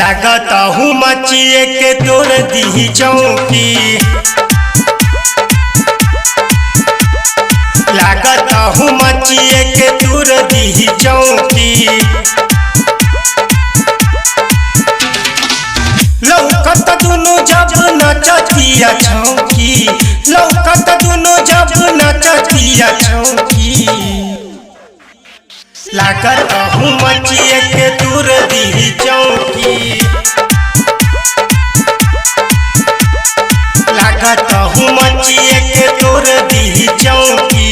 लागत हूँ मचिए के तोर दी चौकी। लागत हूँ मचिए के तोर दी चौकी। लौकत दुनु जब नचतिया छौकी। लौकत दुनु जब नचतिया छौकी। लागत हूँ मचिए के तोर दी चौकी। लागत हूँ मचिए के तोर दी चौकी।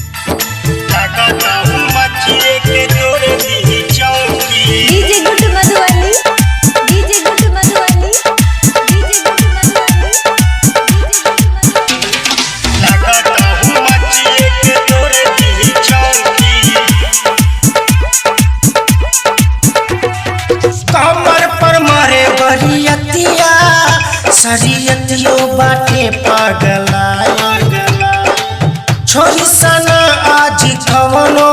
लागत हूँ मचिए के तोर दी चौकी। DJ Guddu Madhubani, DJ Guddu Madhubani, DJ Guddu Madhubani, DJ Guddu Madhubani. लागत हूँ मचिए के तोर दी चौकी। कमर पर मारे बरियतिया सरियतियो बाटे पागला। छोरी सना आज कवनो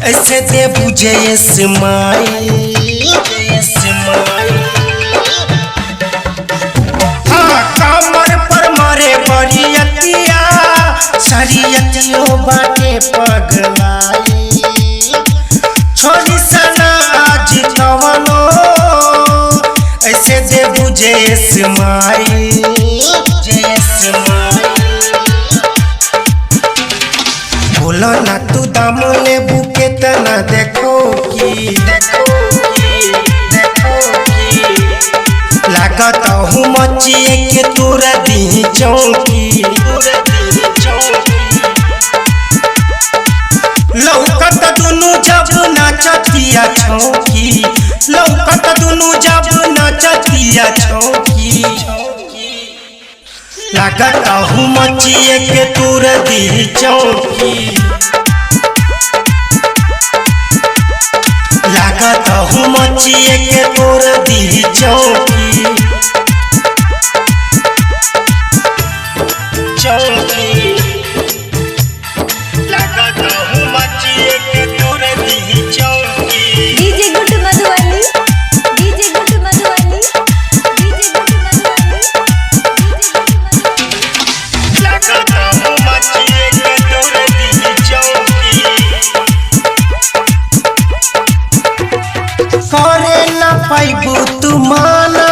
ऐसे दे बुझे माई। हाँ, कमर पर मारे बरियतिया सरियतियो बाटे पगलाई। छोरी सना आज कवनो ऐसे दे बुझे माई। बोलो ना तू दाम ले बुके तना देखो की, देखो की, देखो की। लागत हूँ मचिए के तोर दी चौकी। लौकत दुनु जब नचतिया छौकी। लौकत दुनु जब नचतिया छौकी। लागत हूँ मचिए के तोर दी चौकी। लागत हूँ मचिए के तोर दी चौकी। चौकी। लागत हूँ मचिए के तोर दी चौकी। DJ Guddu Madhubani, DJ Guddu Madhubani, DJ Guddu Madhubani, DJ Guddu Madhubani. लागत हूँ मचिए के तोर दी चौकी। करे ना पाइबू तू माना,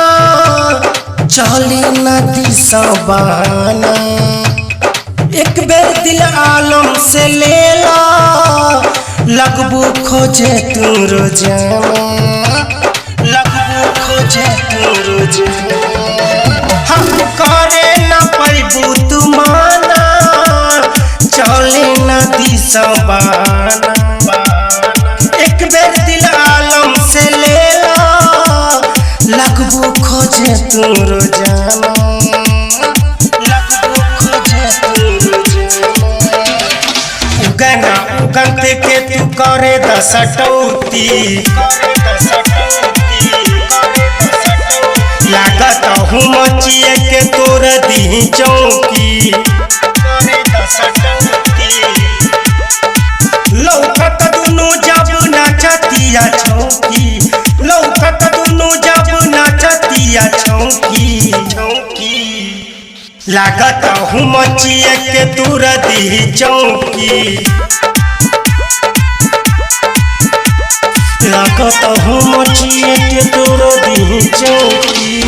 चले ना दिसबाना। एक बेर दिल आलम से ले ला, लगबू खोजे तू रोजाना। लगबू खोजे तू रोजाना। हम करे ना पाइबू तू माना, चले ना दिसबाना। एक बेर दिल आलम से ले ला, लगबू खोजे तू रोजाना। लगबू खोजे तू रोजाना। उगना उगंत के तू करे दसटौती। लागत हूँ मचिए के तोर दी चौकी। लौकत दुनु जब नचतिया छौकी। लौकत दुनु जब नचतिया छौकी। लागत हूँ मचिए के तोर दी चौकी। लागत हूँ मचिए के तोर दी चौकी।